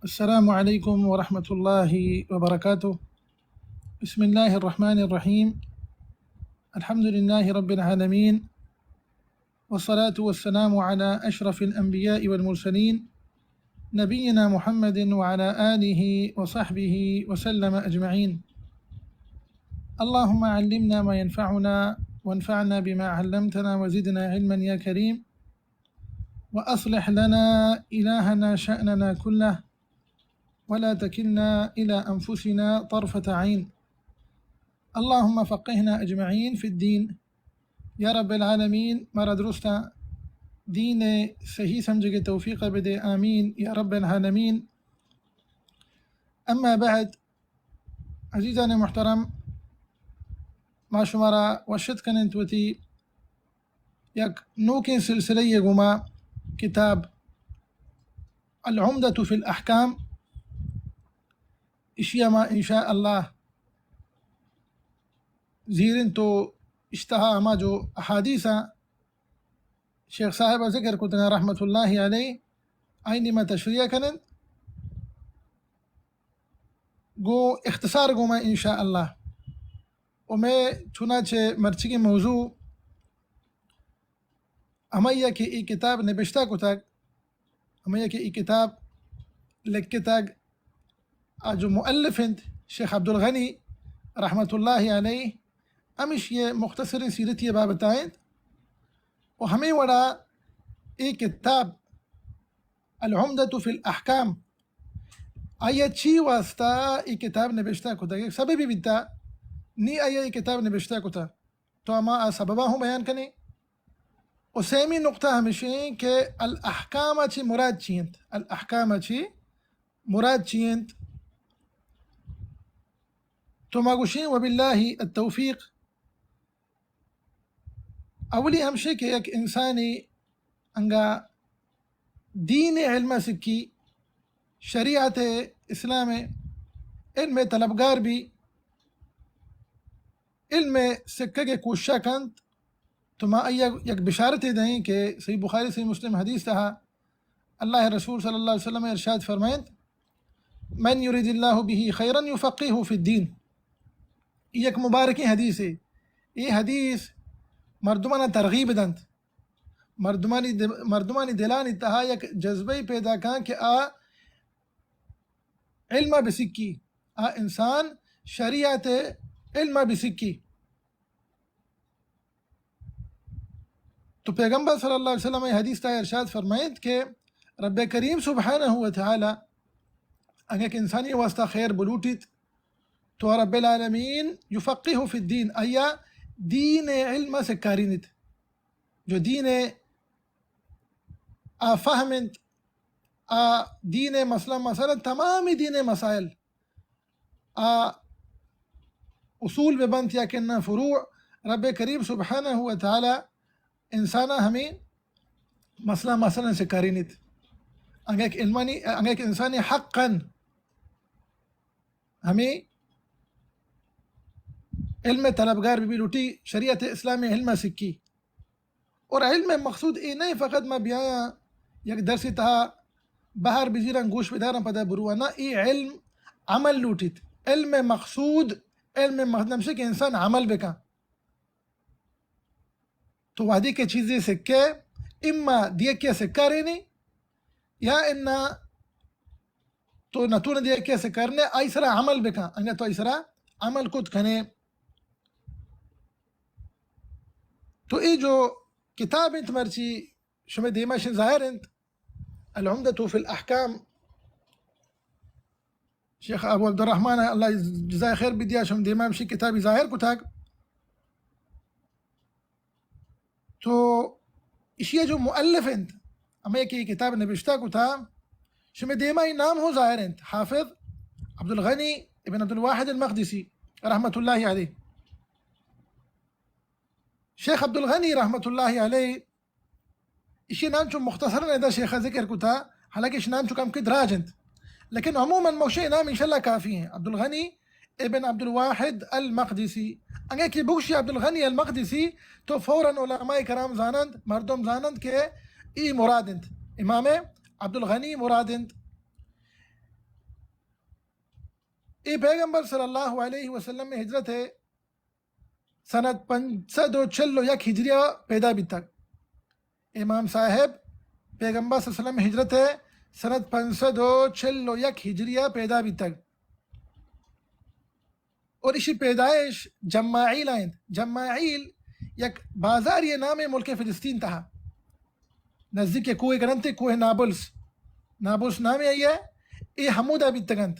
السلام عليكم ورحمة الله وبركاته. بسم الله الرحمن الرحيم. الحمد لله رب العالمين. والصلاة والسلام على أشرف الأنبياء والمرسلين، نبينا محمد وعلى آله وصحبه وسلم أجمعين. اللهم علمنا ما ينفعنا، وانفعنا بما علمتنا، وزدنا علما يا كريم. وأصلح لنا إلهنا شأننا كله، ولا تكلنا إلى أنفسنا طرفة عين. اللهم فقهنا أجمعين في الدين. يا رب العالمين، مارا درستاں دین ءِ صحیح سمجھگ ءِ توفیق ءَ بدے۔ آمین یا رب العالمین۔ اما بعد، عزیزان محترم، ما شمارا وش اتک کنیں وتی یک نوکیں سلسلہ یے گوما، کتاب العمدة فی الاحکام، اشیا ما ان شاء اللہ زیریں تو اشتہا ہما جو احادیث شیخ صاحب ذکر کتگاں رحمت اللہ علیہ، آئی نیما تشریح کنیں گوں اختصار گوما ان شاء اللہ۔ و مئے چنانچہ مرچیگیں موضوع ہمائی کہ اے کتاب نبشتہ کتگ، ہمائی کہ اے کتاب لکھتگ، آ جو مؤلف انت شیخ عبدالغنی رحمت اللہ علیہ، ہمیشی مختصریں سیرتی بابت انت۔ و ہمے وڑا اے کتاب العمدة فی الاحکام، آئی چی واسطہ اے کتاب نبشتہ کتگ، یک سببی بیتا، نی آئی اے کتاب نبشتہ کتگ۔ تو ہما آ سببا ہوں بیان کنیں۔ و سیمی نقطہ ہمیشیں کہ الاحکام چی مراد چی انت؟ الاحکام چی مراد چی انت؟ تو ما گوشیں وباللہ التوفیق۔ اولی ہمشی کہ یک انسانی انگا دین علم سکی، شریعت اسلام علم طلبگار بی، علم سکگ کوشش کنت، تو ما آئی یک بشارت دیں کہ صحیح بخاری، صحیح مسلم حدیث تہا اللہ رسول صلی اللہ علیہ وسلم ارشاد فرمائنت، من یرید اللہ به خیرا یفقهه فی الدین۔ یہ یک مبارکیں حدیث ہے۔ یہ حدیث مردمانا ترغیب دنت، مردمانی دل، مردمانی دلانی تہا یک جذبہ پیدا کن کہ آ علم بسکی، آ انسان شریعت علم بسکی۔ تو پیغمبر صلی اللہ علیہ وسلم حدیث تا ارشاد فرمائیت کہ رب کریم سبحانہ و تعالی اگر یک انسانی واسطہ خیر بلوٹیت تو رب العالمین یفقهه فی الدین، آیا دین علم سکارینیت، جو دین آ فہم انت، آ دین مسئلہ، مثلاً تمامی دین مسائل، آ اصول بہ بنت یا کہ نہ فروع، رب کریم سبحانہ و تعالی انسانا ہمیں مسئلہ، مثلاً سکارینیت۔ انگہ یک علمانی، انگہ یک انسانی حقاً ہمیں علم طلبگار بی، بی لوٹی، شریعت اسلام علم سکی۔ اور علم مقصود اے نہ فقط ما بیایاں یک درسی تہا بہر بزیراں گوش بداراں پدا برواں، نہ، اے علم عمل لوٹیت۔ علم مقصود، علم مقصود ہمشی کہ انسان عمل بکن۔ تو وہدی کہ چیزے سکے، اما دیکے سکارینی، یا انا تو نتون دیکے سکارنے، آئی سرا عمل بکن۔ انگا تو آئی سرا عمل کت کنے، تو اے جو کتاب انت مرچی شمے دیما شن ظاہر انت، العمدة فی الاحکام، شیخ ابو عبدالرحمن، اللہ جزائے خیر بدیا، شمے دیما ہمشی کتابی ظاہر کتگ۔ تو اشیا جو مؤلف انت، ہمے کہ اے کتاب نبشتہ کتا، شمے دیما اے نام ہوں ظاہر انت، حافظ عبدالغنی ابن عبدالواحد المقدسی رحمت اللہ علیہ۔ شیخ عبدالغنی رحمت اللہ علیہ، اشی نام چو مختصراً ادا شیخ ذکر کتا، حالانکہ اشی نام چو کم کہ دراج انت، لیکن عموماً موشے نام انشاءاللہ کافی ہیں۔ عبدالغنی ابن عبدالواحد المقدسی۔ انگہ کہ بگوشی عبدالغنی المقدسی تو فوراً علماء کرام زانند، مردم زانند کہ ای مراد انت، امام عبدالغنی مراد انت۔ اے پیغمبر صلی اللہ علیہ وسلم ءِ ہجرت ءِ سنت پنچ سد و چل و یک ہجری ءَ پیدا بیتگ۔ امام صاحب پیغمبر صلی اللہ علیہ وسلم ءِ ہجرت ءِ سنت پنچ سد و چل و یک ہجری ءَ پیدا بیتگ۔ اور ایشی پیدائش جماعیل ءَ انت۔ جماعیل یک بازاری نام ملک فلسطین تہا، نزدیک کوہ گرنتے، کوہ نابلس، نابلس نام آئی ءِ، اے ہمودا بیتگ انت۔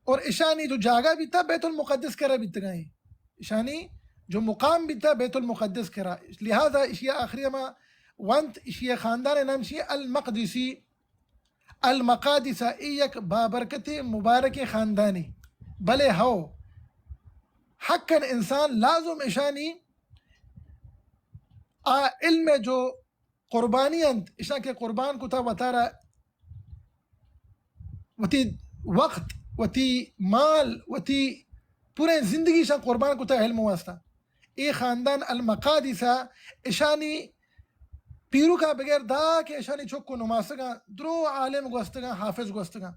اور اشانی جو جاگہ بیتا بیت المقدس کرا بیتگاں۔ اشانی جو مقام بیتا بیت المقدس کرا، لہذا اشی آخری ہما ونت، اشی خاندان نام شی المقدسی۔ المقادس، ای یک بابرکت مبارک خاندانی۔ بلے ہو، حقاً انسان لازم اشانی آ علم جو قربانی انت، اشاں کہ قربان کتا وتارا، وتی وقت، وتی مال، وتی پوریں زندگی اشاں قربان کتا علم واسطہ۔ اے خاندان المقادسہ، اشانی پیروکا بغیر دا کہ اشانی چک و نماسگاں درو عالم گوستگاں، حافظ گوستگاں۔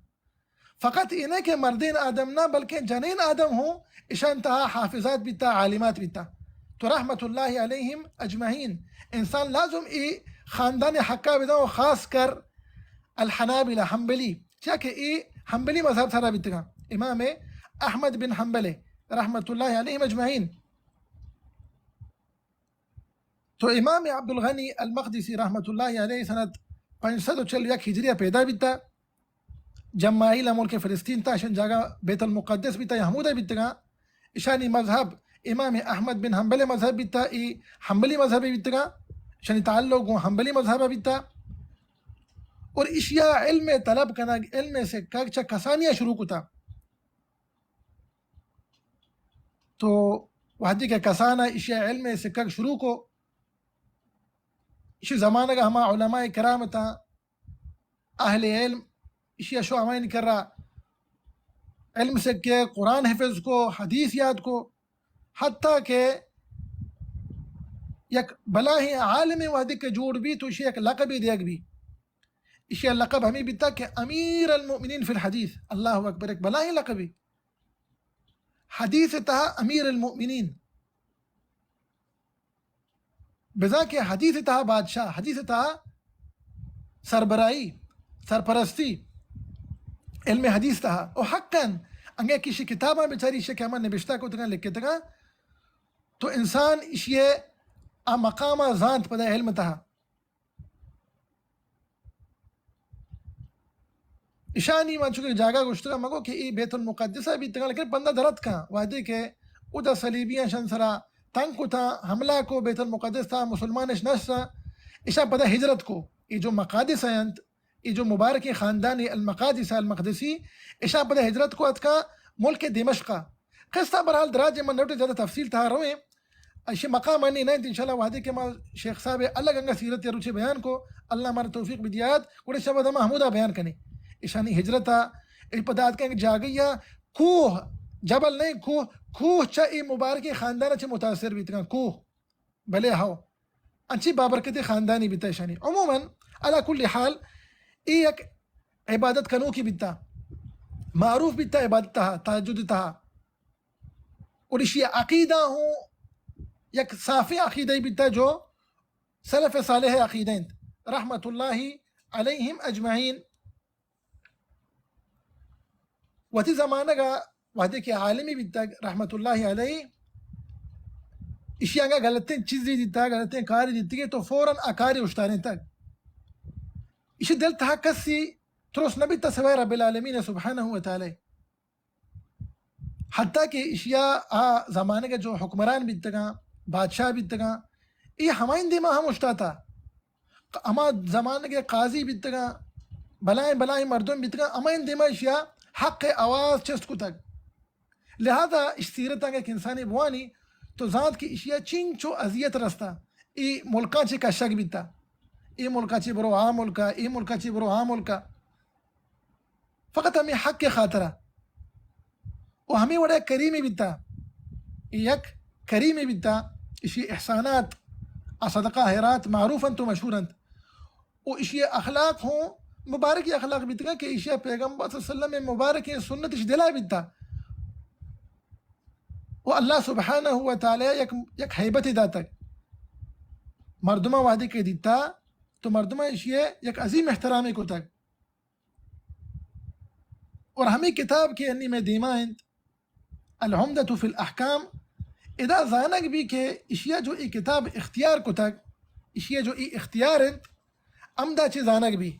فقط اے نہ کہ مردین آدم نہ، بلکیں جنین آدم ہوں اشان تہا حافظات بیتا، عالمات بیتا۔ تو رحمت اللہ علیہم اجمعین، انسان لازم اے خاندان حقا بداں و خاص کر الحنابلہ، حنبلی، چیا کہ اے حنبلی مذہب سرا بیتگاں۔ امام احمد بن حنبل رحمت اللہ علیہم اجمعین۔ تو امام عبدالغنی المقدسی رحمت اللہ علیہ سنت پنچ سد و چل و یک ہجری پیدا بیتا۔ جماعیل ملک فلسطین تا، اشان جاگہ بیت المقدس بیتا یا ہمودا بیتگاں۔ اشانی مذہب امام احمد بن حنبل مذہب بیتا، ای حنبلی مذہب بیتگاں۔ اشانی تعلق گوں حنبلی مذہب بیتا۔ اور اشیا علم طلب کنگ، علم سکگ چہ کسانیا شروع کتا۔ تو وہدے کہ کسانا اشیا علم سکگ شروع کو، اشی زمانگا ہما علماء کرام تا اہل علم، اشیا شو ہمائن کرا علم سکے، قرآن حفظ کو، حدیث یاد کو، حتیٰ کہ یک بلاہیں عالم وہدے کہ جوڑ بی تو اشی یک لقبے دیگ بی۔ اشی لقب ہمیں بیتا کہ امیر المؤمنین فی الحدیث۔ اللہ اکبر، یک بلاہیں لقبے۔ حدیث تہا امیر المؤمنین، بزاں کہ حدیث تہا بادشاہ، حدیث تہا سربراہی، سرپرستی، علم حدیث تہا۔ و حقاً انگہ کسی کتاباں بچاری، شے کہ ہما نبشتہ کتگاں، لکھتگاں، تو انسان اشی آ مقام زانت پدا علم تہا۔ اشانی من چونکہ جاگہ گوشتگا مگو کہ ای بیت المقدس بیتگاں، لیکن پندا درت کن وہدے کہ اودا صلیبیاں شن سرا تنگ کتا، حملہ کو، بیت المقدس تا مسلمانش نشتا، اشان پدا ہجرت کو۔ ای جو مقادس انت، ای جو مبارکیں خاندان المقادس المقدسی، اشان پدا ہجرت کو اتکا ملک دمشقا۔ قصہ برحال دراج، من نوٹے زیادہ تفصیل تہا رویں۔ اشی مقام انی نہ انت، انشاءاللہ وہدے کہ ما شیخ صاحب الگ انگا سیرت یا روچے بیان کو، اللہ مارا توفیق بدیات، گڑے شبہ دما ہمودا بیان کنے۔ اشانی ہجرتا، ای پدا اتکا جاگہیا کوہ، جبل نہیں کوہ، کوہ چا ای مبارکیں خاندان چے متاثر بیتگاں کوہ۔ بلے ہو، انچی بابرکتیں خاندانی بیتا اشانی۔ عموماً، علی کل حال، ای یک عبادت کنوکی بیتا، معروف بیتا عبادت تہا، تہجد تہا۔ اور اشی عقیدہ ہوں یک صافیں عقیدہ بیتا جو سلف صالح عقیدہ انت، رحمت اللہ علیہم اجمعین۔ وتی زمانگا وہدے کہ عالمی بیتگ رحمت اللہ علیہ، اشی انگا غلطیں چیزی دیتگ، غلطیں کاری دیتگے تو فوراً آ کاری اشتارینتگ۔ اشی دل تہا کسی ترس نہ بیتا سوائے رب العالمین سبحانہ و تعالی۔ حتیٰ کہ اشیا آ زمانگا جو حکمران بیتگاں، بادشاہ بیتگاں، ای ہمائن دیما ہم اشتاتا۔ ہما زمانگے قاضی بیتگاں، بلائیں بلائیں مردم بیتگاں، ہمائن دیما اشیا حق آواز چست کتگ۔ لہذا اش سیرت انگا کہ انسانی بوانی تو زانت کہ اشیا چنچو اذیت رستا، ای ملکاں چے کشگ بیتا، ای ملکا چے برو آ ملکا، ای ملکا چے برو آ ملکا۔ فقط ہمے حق ء خاطرا۔ و ہمے وڑا کریمے بیتا، اے یک کریمے بیتا، اشی احسانات، آ صدقہ خیرات معروف انت و مشہور انت۔ و اشی اخلاق ہوں مبارکیں اخلاق بیتگا کہ ایشی ءَ پیغمبر صلی اللہ علیہ وسلم ءِ مبارکیں سنت ایشی دل ءَ بیتا۔ و اللہ سبحانہ و تعالی یک، یک ہیبتے داتگ۔ مردماں وہدے کہ دیتا تو مردماں ایشی ءَ یک عظیم احترامے کتگ۔ اور ہمے کتاب کہ انی مئے دیما انت، العمدۃ فی الاحکام، ادا زانگ بی کہ ایشی ءَ جو اے کتاب اختیار کتگ، ایشی ءَ جو اے اختیار انت، ہمدا چہ زانگ بی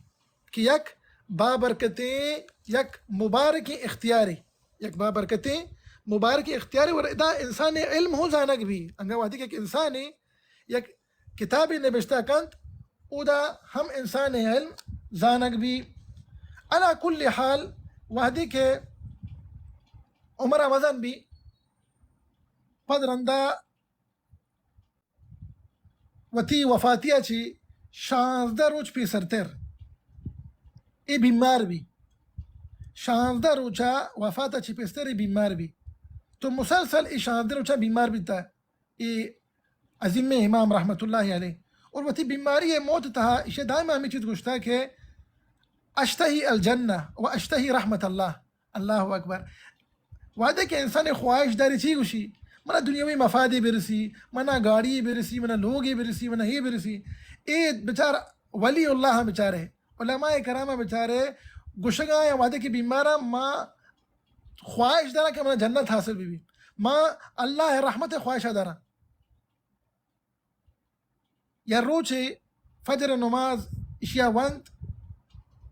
کہ یک بابرکتیں، یک مبارکیں اختیارے، یک بابرکتیں مبارکیں اختیارے، اور ادا انسان علم ہوں زانگ بی۔ انگا وہدے کہ یک انسانے یک کتابے نبشتہ کنت، اودا ہم انسان علم زانگ بی۔ علی کل حال، وہدے کہ عمر ءَ مزن بی، پد رندا وتی وفاتی ءَ چہ شانزدہ روچ پیسرتر اے بیمار بی۔ شانزدہ روچا وفات ءَ چہ پیسرتر اے بیمار بی۔ تو مسلسل اے شانزدہ روچا بیمار بیتا۔ اے عظیم امام رحمت اللہ علیہ۔ اور وتی بیماری موت تہا ایشی دائم ہمیں چیز گوشتا کہ اشتہی الجنہ و اشتہی رحمت اللہ۔ اللہ اکبر۔ وہدے کہ انسان خواہش داری چی گوشی، منا دنیاوی مفادے برسی، منا گاڑی برسی، منا لوگے برسی، منا یہ برسی۔ اے بچار ولی اللہ بچارے۔ علماء کرام بچارے گوشگا یا وہدے کہ بیمارا ما خواہش دارا کہ منا جنت حاصل بی بی۔ ما اللہ رحمت خواہشہ دارا۔ یا روچے فجر نماز اشیا ونت،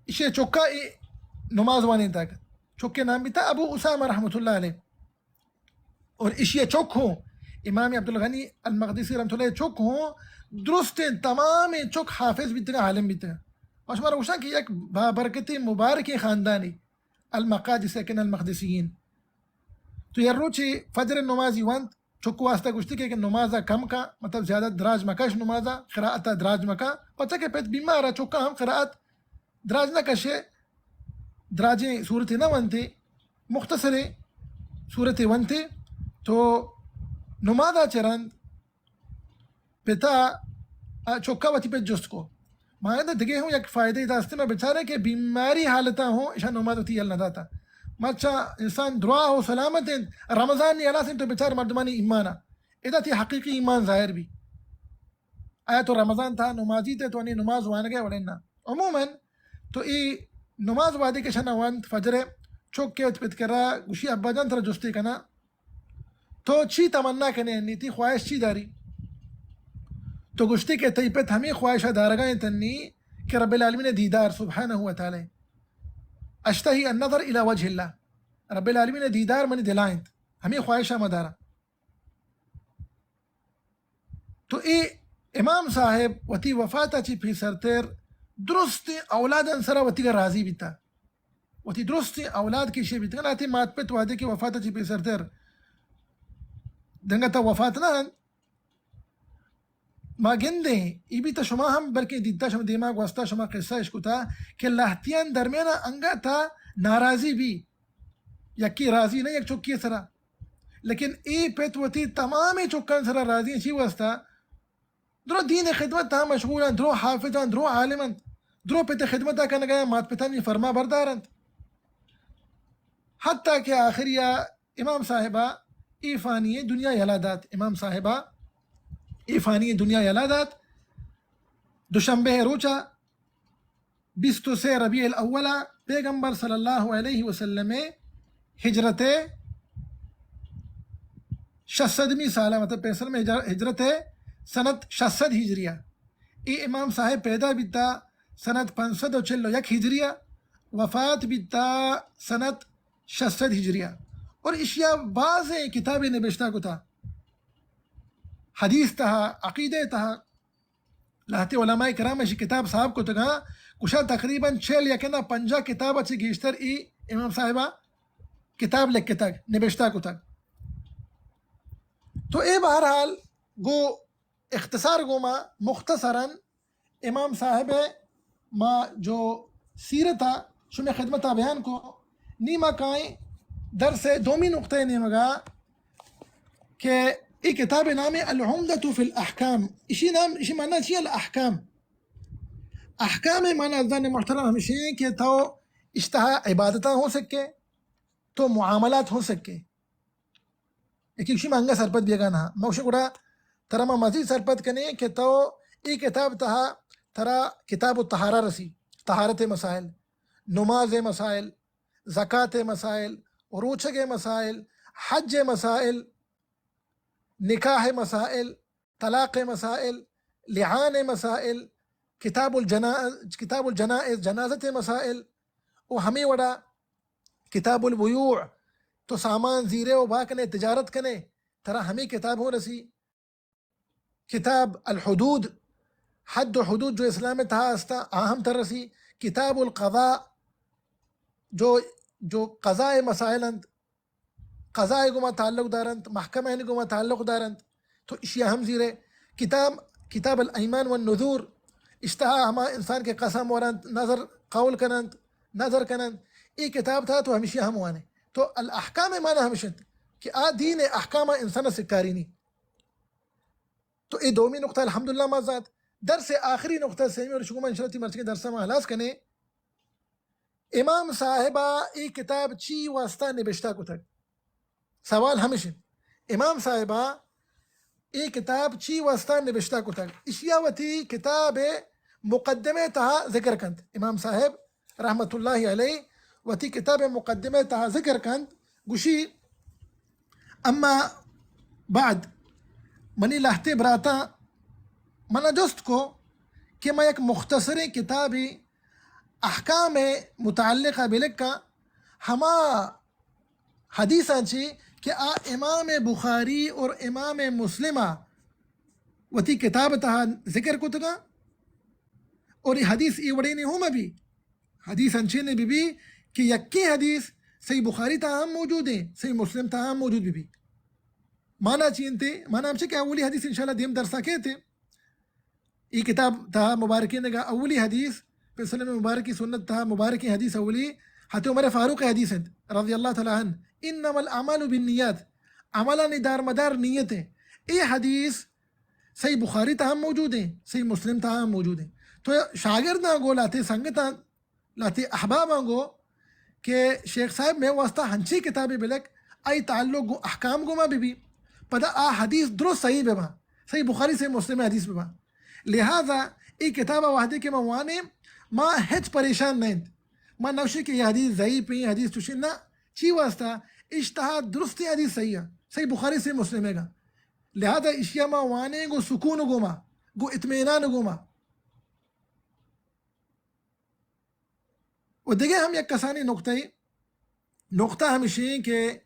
اشیا چکا ای نماز وانینتگ۔ چکے نام بیتا ابو اسامہ رحمت اللہ علیہ۔ اور اشیا چک ہوں، امام عبدالغنی المقدسی رحمت اللہ چک ہوں، درستیں تمامیں چک حافظ بیتگا، عالم بیتگا۔ اور شما گوشاں کہ یک بابرکتیں مبارکیں خاندانی، المقادس یکن المقدسیین۔ تو یا روچے فجر نمازی ونت، چک واسطہ گوشتی کہ نماز کم کا، مطلب زیادہ دراج مکش نماز، قرائت دراج مکا، پچا کہ پت بیمار چکا ہم قرائت دراج نہ کشے، دراجیں صورت نہ ونتے، مختصریں صورت ونتے۔ تو نماز چرند پتا، آ، چکا وتی پت جست کو۔ ما ادا دگہ ہوں یک فائدہ داستے، ما بچارے کہ بیماری حالتا ہوں اشان نماز وتی یل نہ داتا۔ مرچا انسان دراہ و سلامت انت، رمضان نی ہلاس انت تو بچار مردمانی ایمانا۔ ادا تی حقیقی ایمان ظاہر بی۔ آیا تو رمضان تہا نمازی تے تو انی نماز وانگے وڑے نا۔ عموماً تو ای نماز وہدے کہ شنا وانت فجر چک کے پت کرا گوشی ابا جان ترا جستے کنا۔ تو چی تمنا کنے انی، تی خواہش چی داری؟ تو گوشتی کہ تئی پت ہمیں خواہشہ دارگا انت انی کہ رب العالمین دیدار سبحانہ و تعالی۔ اشتہی النظر الی وجہ اللہ۔ رب العالمین دیدار منی دلا انت۔ ہمیں خواہشہ ما دارا۔ تو اے امام صاحب وتی وفاتا چی پیسرتر درستیں اولادان سرا وتیگا راضی بیتا۔ وتی درستیں اولاد کہ ایشی بیتگن، آتی مات پت وہدے کہ وفات چی پیسرتر دنگا تا وفات نہ انت۔ ما گندیں، ای بیتا شما ہم بلکہ دیتا، شما دیما گوستا، شما قصہ اش کتا کہ لہتیان درمیان انگا تا ناراضی بی، یکی راضی نہ یک چکی سرا، لیکن ای پت وتی تمام چکان سرا راضی چی واسطہ؟ درو دین خدمت تا مشغول انت، درو حافظ انت، درو عالم انت، درو پت خدمت کنگا، مات پتانی فرما بردار انت۔ حتی کہ آخریا امام صاحبا ای فانی دنیا یلا دات، امام صاحبا ای فانی دنیا یلا دات۔ دوشنبہ روچا بیست و سہ ربیع الاول پیغمبر صلی اللہ علیہ وسلم ہجرت شش صدمی سال، مطلب پیسر میں ہجر-، ہجرت سنت شش صد ہجریہ۔ اے امام صاحب پیدا بیتا سنت پنچ صد و چل و یک ہجریہ، وفات بیتا سنت شش صد ہجریہ۔ اور اشیا بازیں کتابیں نبشتہ کتا، حدیث تہا، عقیدہ تہا، لہتے علماء کرام اشی کتاب صاحب کتگا، کشا تقریباً چل یکنا پنجاہ کتاب چی گیشتر ای امام صاحبہ کتاب لکھتگ، نبشتہ کتگ۔ تو اے بہرحال گو اختصار گوما مختصراً امام صاحب ما جو سیرتا شمی خدمتا بیان کو، نی ما کائیں درس دومی نقطہ نیمگا کہ ای کتاب نام العمدۃ فی الاحکام۔ اشی نام، اشی معنی چی الاحکام؟ احکام ءِ معنی عزیزان محترم ہمیش ایں کہ تو اشی تہا عبادتاں ہوں سکے، تو معاملات ہوں سکے۔ یکے گوشی من انگا سرپد بیگا نہ، ما گوشی گڑا ترا ما مزید سرپد کنیں کہ تو اے کتاب تہا ترا کتاب الطہارہ رسی، طہارت ءِ مسائل، نماز ءِ مسائل، زکات ءِ مسائل، روچگ ءِ مسائل، حج ءِ مسائل، نکاح ءِ مسائل، طلاق ءِ مسائل، لعان ءِ مسائل، کتاب الجنا-، کتاب الجنائز، جنازت ءِ مسائل، و ہمے وڑا کتاب البیوع، تو سامان زیرے و بہا کنے، تجارت کنے، ترا ہمے کتاب ہوں رسی۔ کتاب الحدود، حد و حدود جو اسلام ءِ تہا ہستا، آ ہم ترا رسی۔ کتاب القضاء، جو، جو قضاء ءِ مسائل انت، قضاء ءِ گوما تعلق دارنت، محکمہ ءِ گوما تعلق دارنت، تو اشیا ہم زیرے۔ کتاب، کتاب الایمان والنذور، اشی تہا ہما انسان کہ قسم ورنت، نذر قول کننت، نذر کننت، اے کتاب تہا تو ہمیشیا ہم وانے۔ تو الاحکام ءِ معنی ہمیش انت کہ آ دین ءِ احکام انسان ءَ سکارینی۔ تو اے دومی نقطہ الحمدللہ ما زانت۔ درس ءِ آخری نقطہ سیمی، اور شما انشاءاللہ تی مرچی درس ما ہلاس کنے۔ امام صاحبا اے کتاب چی واسطہ نبشتہ کتگ؟ سوال ہمیش انت، امام صاحبا اے کتاب چی واسطہ نبشتہ کتگ؟ اشیا وتی کتاب ءِ مقدمہ ءِ تہا ذکر کنت۔ امام صاحب رحمت اللہ علیہ وتی کتاب ءِ مقدمہ ءِ تہا ذکر کنت، گوشی، اما بعد، منی لہتے براتاں منا جست کو کہ من یک مختصریں کتابے احکام ءِ متعلقہ بلکاں، ہما حدیثاں چی کہ آ امام بخاری اور امام مسلم ءَ وتی کتاب ءِ تہا ذکر کتگاں، اور اے حدیث اے وڑینے ہوں مہ بی، حدیث انچینے بہ بی کہ یکیں حدیث صحیح بخاری تہا ہم موجود ایں، صحیح مسلم تہا ہم موجود بہ بی۔ مانا چی انت؟ مانا ہمشی کہ اولی حدیث انشاءاللہ دیم درسا کیت۔ اے کتاب تہا مبارکینگا اولی حدیث، پہ سلم مبارکی سنت تہا مبارکیں حدیث اولی حضرت عمر فاروق حدیث انت، رضی اللہ تعالی عنہ، انما الاعمال بالنیات، عملانی دارمدار نیت ایں۔ اے حدیث صحیح بخاری تہا ہم موجود ایں، صحیح مسلم تہا ہم موجود ایں۔ تو شاگرداں گو، لہتے سنگتاں، لہتے احباباں گو کہ شیخ صاحب مئے واسطہ ہنچیں کتابے بلک، آئی تعلق گوں احکام گوما بہ بی، پدا آ حدیث درست صحیح بہ باں، صحیح بخاری صحیح مسلم حدیث بہ باں۔ لہذا اے کتاب وہدے کہ ما وانیں، ما ہچ پریشان نہ انت، ما نوشی کہ یہ حدیث ضعیف ایں، حدیث چوشیں، نہ، چی واسطہ؟ اشی تہا درستیں حدیث صحیح ایں، صحیح بخاری صحیح مسلم ءِ گا۔ لہذا اشیا ما وانیں گوں سکون گوما، گوں اطمینان گوما۔ و دگہ ہم یک کسانیں نقطہ، نقطہ ہمیش ایں کہ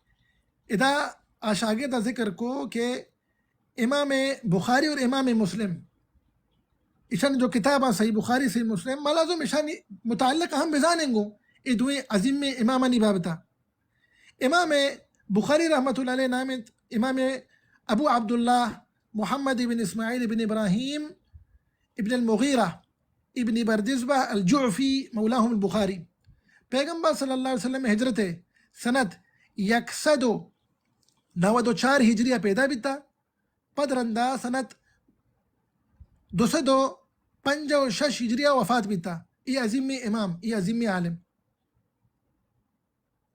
ادا آ شاگرد ءَ ذکر کو کہ امام بخاری اور امام مسلم، ایشان جو کتاباں صحیح بخاری، صحیح مسلم، ما لازم ایشانی متعلق ہم بزانیں گوں اے دوئیں عظیمیں امامانی بابتا۔ امام بخاری رحمت اللہ علیہ نام انت امام ابو عبداللہ محمد ابن اسماعیل ابن ابراہیم ابن المغیرہ ابن بردزبہ الجعفی مولاہم البخاری۔ پیغمبر صلی اللہ علیہ وسلم ہجرت سنت یک سد و نود و چار ہجریہ پیدا بیتا، پد رندا سنت دو سد و پنجاہ و شش ہجریہ وفات بیتا۔ اے عظیمیں امام، اے عظیمیں عالم۔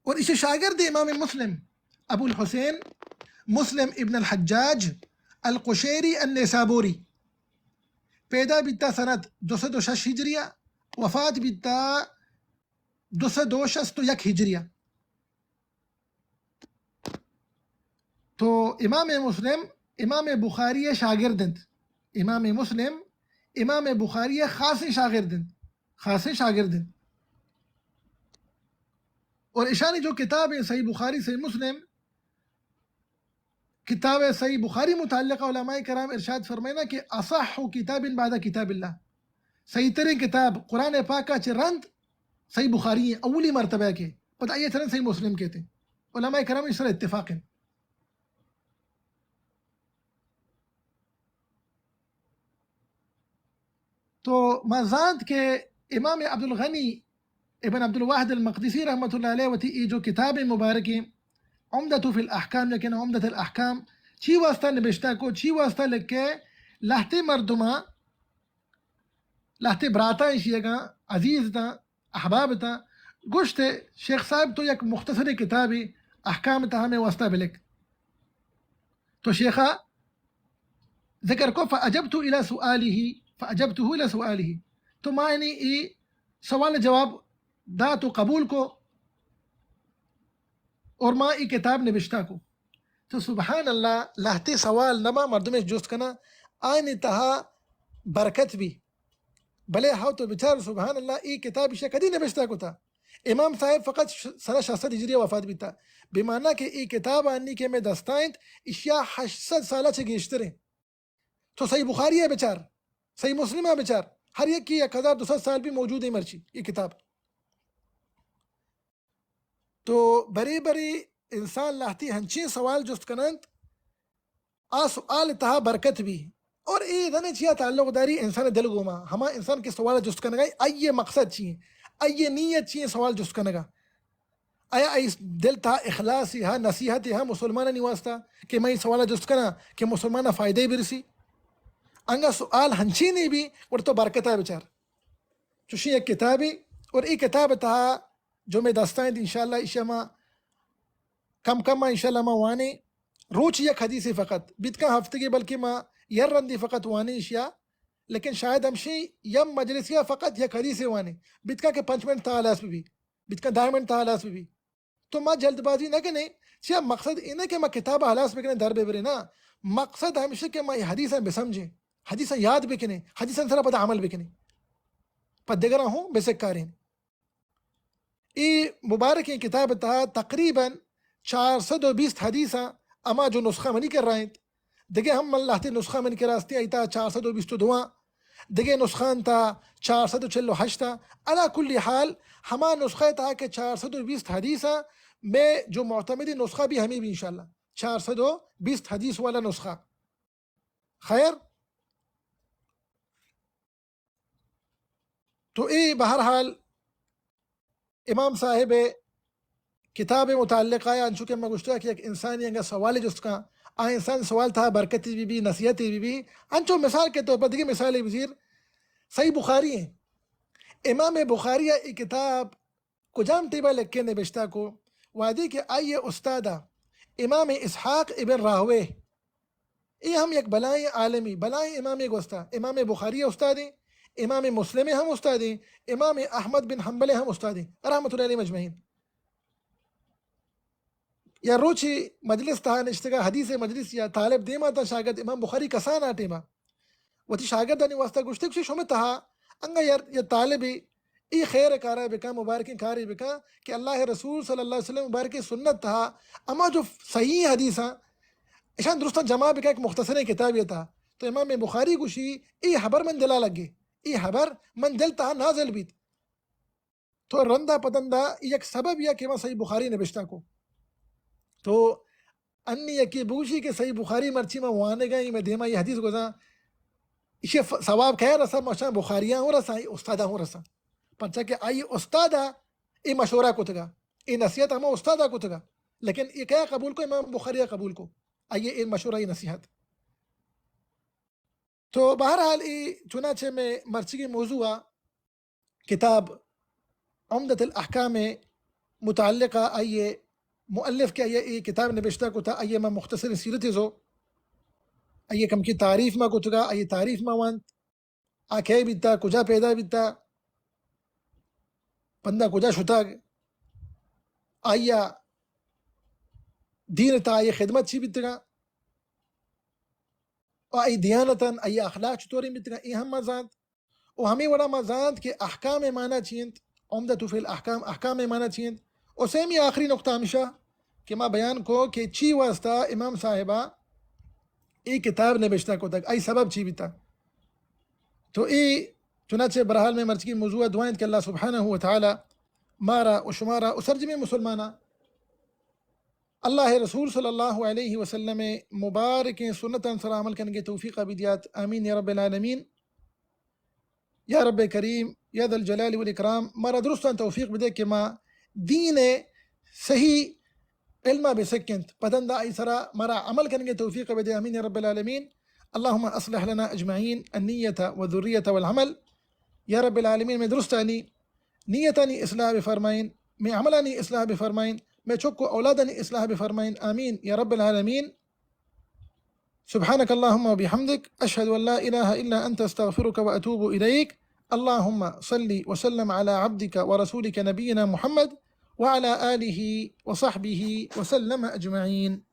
اور ایشی شاگرد امام مسلم، ابو الحسین مسلم ابن الحجاج القشیری النیسابوری، پیدا بیتا سنت دو سد و شش ہجریہ، وفات بیتا دو سد و شست و یک ہجریہ۔ تو امام مسلم امام بخاری شاگرد انت۔ امام مسلم امام بخاری خاصیں شاگرد انت، خاصیں شاگرد انت۔ اور ایشانی جو کتاب ہیں صحیح بخاری، صحیح مسلم، کتاب صحیح بخاری متعلق علماء کرام ارشاد فرمائنا کہ اصح کتاب بعد کتاب اللہ، صحیح ترین کتاب قرآن پاک کا چہ رند صحیح بخاری ہیں، اولی مرتبہ کے، پتہ یہ چرن صحیح مسلم کہتے ہیں۔ علماء کرام اس طرح اتفاق ہیں۔ تو ما زانت کہ امام عبدالغنی ابن عبدالواحد المقدسی رحمت اللہ علیہ وتی ای جو کتاب مبارک عمدۃ فی الاحکام، لیکن عمدۃ الاحکام چی واسطہ نبشتہ کو، چی واسطہ لکھے؟ لہتے مردماں لہتے براتاں ایشی اگاں عزیز تاں، احباب تاں، گوشت، شیخ صاحب تو یک مختصر کتابے احکام تہا مئے واسطہ بلک۔ تو شیخا ذکر کو، فاجبت الی سؤاله، فاجبته الی سؤاله، تو ما یعنی ای سوال جواب دات و قبول کو، اور ما ای کتاب نبشتہ کو۔ تو سبحان اللہ، لہتے سوال نما مردمے جست کنا، آئینی تہا برکت بی۔ بلے ہاو تو بچار، سبحان اللہ، ای کتاب ایشا کدی نبشتہ کتا؟ امام صاحب فقط ش-، سنہ شش سد ہجری وفات بیتا۔ بمانا کہ ای کتاب آنی کہ مئے دستا انت، ایشیا ہشت سد سالا چہ گیشتر انت۔ تو صحیح بخاری ء بچار، صحیح مسلم ء بچار، ہر یکی یک ہزار دو سد سال بی موجود انت مرچی ای کتاب۔ تو برے برے انسان لہتی ہنچیں سوال جست کننت، آ سوال تہا برکت بی۔ اور اے زنے چیا تعلق داری؟ انسان دل گوما، ہما انسان کہ سوال جست کنگا، آئی مقصد چی ہیں؟ آئی نیت چی ہیں سوال جست کنگا؟ آیا آئی دل تہا اخلاص ہا، نصیحت ہا مسلمانانی واسطہ کہ میں سوال جست کنا کہ مسلمان فائدہ برسی؟ انگا سوال ہنچی نہیں بی، اور تو برکتا بچار۔ چوشیں یک کتابے، اور ای کتاب تہا جو مئے دستا انت، انشاءاللہ ایشیا ما کم کم ما انشاءاللہ ما وانیں۔ روچ یک حدیثے فقط، بیت کن ہفتگے بلکہ ما یک رندے فقط وانیں ایشیا، لیکن شاید ہمشی یک مجلسیا فقط یک حدیثے وانیں، بیت کن کہ پنچ منٹ تہا ہلاس بی، بیت کن دہ منٹ تہا ہلاس بی۔ تو ما جلد بازی نہ کنیں، چیا مقصد اینہ کہ ما کتاب ہلاس بکنیں در ببریں، نا، مقصد ہمشی کہ ما ای حدیثاں بسمجھیں، حدیثاں یاد بکنیں، حدیثاں سرا پدا عمل بکنیں، پہ دگراں ہوں بسکاریں۔ ای مبارکیں کتاب تہا تقریباً چار سد و بیست حدیثاں، اما جو نسخہ منی کرا انت، دگہ ہم من لہتے نسخہ منی کرا استی، آئی تہا چار سد و بیست و دو آں، دگہ نسخہ تہا چار سد و چل و ہشت آں۔ علی کل حال، ہما نسخہ تہا کہ چار سد و بیست حدیث آں، مئے جو معتمدی نسخہ بی ہمیں بی انشاءاللہ، چار سد و بیست حدیث والا نسخہ۔ خیر، تو اے بہرحال امام صاحب کتاب متعلق آیا، انچو کہ ما گوشتگا کہ یک انسانی انگا سوال جست کن، آ انسان سوال تہا برکتی بی بی، نصیحتی بی بی، انچو مثال کے طور پر دگہ مثال بزیر، صحیح بخاری ہیں۔ امام بخاری ای کتاب کجام ٹیبا لکھے نبشتہ کو؟ وہدے کہ آئی استاد امام اسحاق ابن راہوے، اے ہم یک بلائیں عالمی، بلائیں امامے گوستا، امام بخاری استادیں، امام مسلم ہم استادیں، امام احمد بن حنبل ہم استادیں، رحمت اللہ علیہم اجمعین۔ یا روچے مجلس تہا نشتگا، حدیث مجلس یا طالب دیما تا شاگرد امام بخاری کسانا ٹیما وتی شاگردانی واسطہ گوشتے کہ شمے تہا انگا یا، یا طالبے اے خیر کارا بکن، مبارکیں کارے بکن کہ اللہ رسول صلی اللہ علیہ وسلم مبارکیں سنت تہا اما جو صحیح حدیثاں اشان درستاں جمع بکن ایک مختصریں کتابے تہا۔ تو امام بخاری گوشی، اے حبر من دلا لگے، اے حبر من دل تہا نازل بیت۔ تو رندا پدندا یک سبب یا کہ ما صحیح بخاری نبشتہ کو۔ تو انی یکی بگوشی کہ صحیح بخاری مرچی ما وانگا، ای میں دیما یہ حدیث گوزاں، ایشی ف-، ثواب کیا رسا؟ ماشاء بخاریاں ہوں رسا، ای استادا ہوں رسا۔ پرچا کہ آئی استادا ای مشورہ کتگا، ای نصیحت ہما استادا کتگا، لیکن ای کیا قبول کو؟ امام بخاری قبول کو، آئی ای مشورہ، ای نصیحت۔ تو بہرحال ای چنانچہ میں مرچگی موضوع کتاب عمدۃ الاحکام متعلقہ آئیے مؤلف کہ آئیے اے کتاب نبشتہ کتا، آئیے ما مختصر سیرت زو، آئیے کمکی تعریف ما کتگا، آئیے تعریف ما وانت، آ کئے بیتا، کجا پیدا بیتا، پندا کجا شتگ، آئیا دین تا آئیے خدمت چی بیتگا، آئی دیانتاً آئی اخلاق چطوریں بیتگا، اے ہم ما زانت۔ و ہمے وڑا ما زانت کہ احکام معنی چی انت، عمدۃ فی الاحکام، احکام معنی چی انت۔ و سیمی آخری نقطہ ہمیشہ کہ ما بیان کو کہ چی واسطہ امام صاحبہ اے کتاب نبشتہ کتگ، اے سبب چی بیتا۔ تو اے چنانچہ بہرحال میں مرچگی موضوع دعا انت کہ اللہ سبحانہ و تعالی مارا و شمارا و سرجمیں مسلماناں اللہ رسول صلی اللہ علیہ وسلم مبارکیں سنتاں سرا عمل کنگے توفیق بدیات۔ آمین یا رب العالمین۔ یا رب کریم، یا ذا الجلال والاکرام، مارا درستاں توفیق بدے کہ ما دین صحیح علم بسکنت، پدندا ای سرا مارا عمل کنگے توفیق بدے۔ آمین یا رب العالمین۔ اللهم اصلح لنا اجمعین النیة والذریة والعمل۔ یا رب العالمین، مئے درستانی نیتانی اصلاح بفرمائین، مئے عملانی اصلاح بفرمائین، مئے چک و اولادانی اصلاح بفرمائین۔ آمین یا رب العالمین۔ سبحانك اللهم وبحمدك، أشهد أن لا إله إلا أنت، أستغفرك وأتوب إليك. اللهم صل وسلم على عبدك ورسولك نبينا محمد وعلى آله وصحبه وسلم أجمعين.